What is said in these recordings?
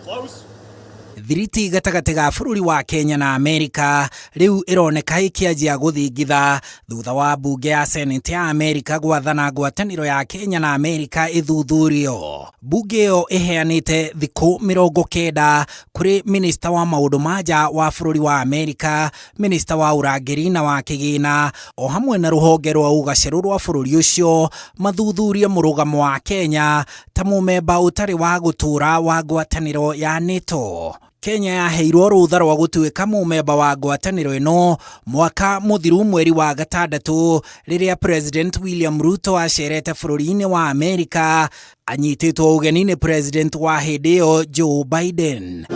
Close. Thiriti gatagatĩ ga bũrũri wa Kenya na Amerika rĩu ĩroneka ĩkĩanjia gũthingitha thutha wa mbunge ya Senate ya Amerika gwathana ngwatanĩro ya Kenya na Amerika ĩthuthurio. Mbunge ĩyo ĩheanĩte thikũ 90 kũrĩ minista wa maũndũ ma nja wa bũrũri wa Amerika, minista wa ũrangĩri na wa kĩgĩna o hamwe na rũhonge rwa ũgacerũ rwa bũrũri ũcio mathuthurie mũrũgamo wa Kenya ta mũmemba ũtarĩ wa gũtũũra wa ngwatanĩro ya NATO. Kenya yaheirwo rũtha rwa gũtuĩka mũmemba wa ngwatanĩro ĩno mwaka mũthiru mweri wa gatandatũ rĩrĩa President William Ruto acerete bũrũri-inĩ wa Amerika anyitĩtwo ũgeni nĩ President wa hĩndĩ ĩyo Joe Biden.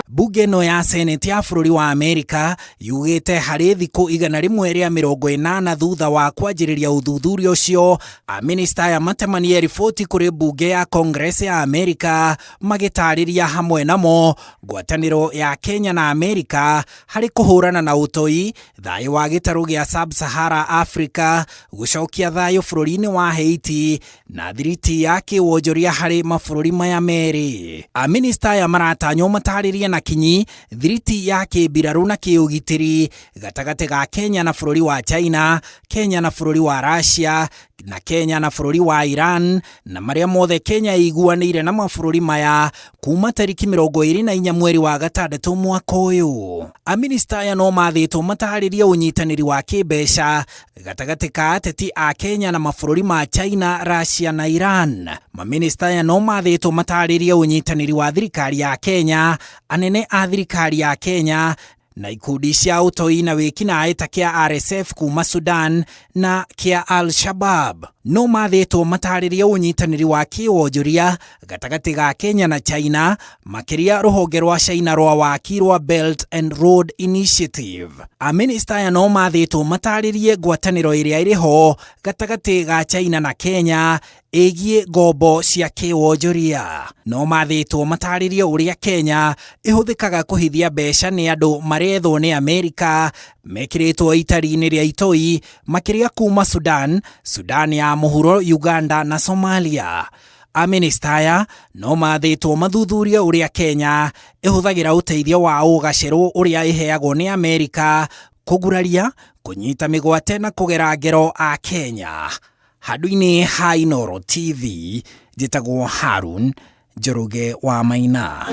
Mbunge ĩno ya Senate ya bũrũri wa Amerika yugĩte harĩ thikũ 180 thutha wa kwanjĩrĩria ũthuthuria ũcio, amĩnĩsta aya matemanie riboti kũrĩ mbunge ya Congress ya Amerika magĩtarĩria hamwe namo ngwatanĩro ya Kenya na Amerika harĩ kũhũrana na ũtoi, thayũ wa gĩtarũ gĩa Sub-Sahara Africa, gũcokia thayũ bũrũri-inĩ wa Haiti na thiriti ya kĩwonjoria harĩ mabũrũri maya merĩ. Amĩnĩsta aya maratanywo matarĩrie na kinyi thiriti ya kĩmbirarũ na kĩũgitĩri gatagatĩ ga Kenya na bũrũri wa China, Kenya na bũrũri wa Russia na Kenya na bũrũri wa Iran na marĩa mothe Kenya ĩiguanĩire na mabũrũri maya kuma tariki 24 mweri wa gatandatũ mwaka ũyũ. Amĩnĩsta aya no mathĩtwo matarĩrie ũnyitanĩri wa kĩmbeca gatagatĩ ka ateti a Kenya na mabũrũri ma China, Russia na Iran. Mamĩnĩsta aya no mathĩtwo matarĩrie ũnyitanĩri wa thirikari ya Kenya, anene a thirikari ya Kenya na ikundi cia ũtoi na wĩkinaĩ ta kĩa RSF kuma Sudan na kĩa Al-Shabab. No mathĩtwo matarĩrie ũnyitanĩri wa kĩwonjoria gatagatĩ ga Kenya na China, makĩria rũhonge rwa China rwa waki rwa Belt and Road Initiative. Amĩnĩsta aya no mathĩtwo matarĩrie ngwatanĩro ĩrĩa ĩrĩ ho gatagatĩ ga China na Kenya ĩgiĩ ngombo cia kĩwonjoria. No mathĩtwo matarĩrie ũrĩa Kenya ĩhũthĩkaga kũhithia mbeca nĩ andũ marethwo nĩ Amerika mekĩrĩtwo itari-inĩ rĩa itoi makĩria kuma Sudan, Sudan ya mũhuro, Uganda na Somalia. Amĩnĩsta aya no mathĩtwo mathuthurie ũrĩa Kenya ĩhũthagĩra ũteithio wa ũgacerũ ũrĩa ĩheagwo nĩ Amerika kũguraria, kũnyita mĩgwate na kũgera ngero a Kenya. Handũ-inĩ ha Inooro TV, njĩtagwo Harun Njoroge wa Maina.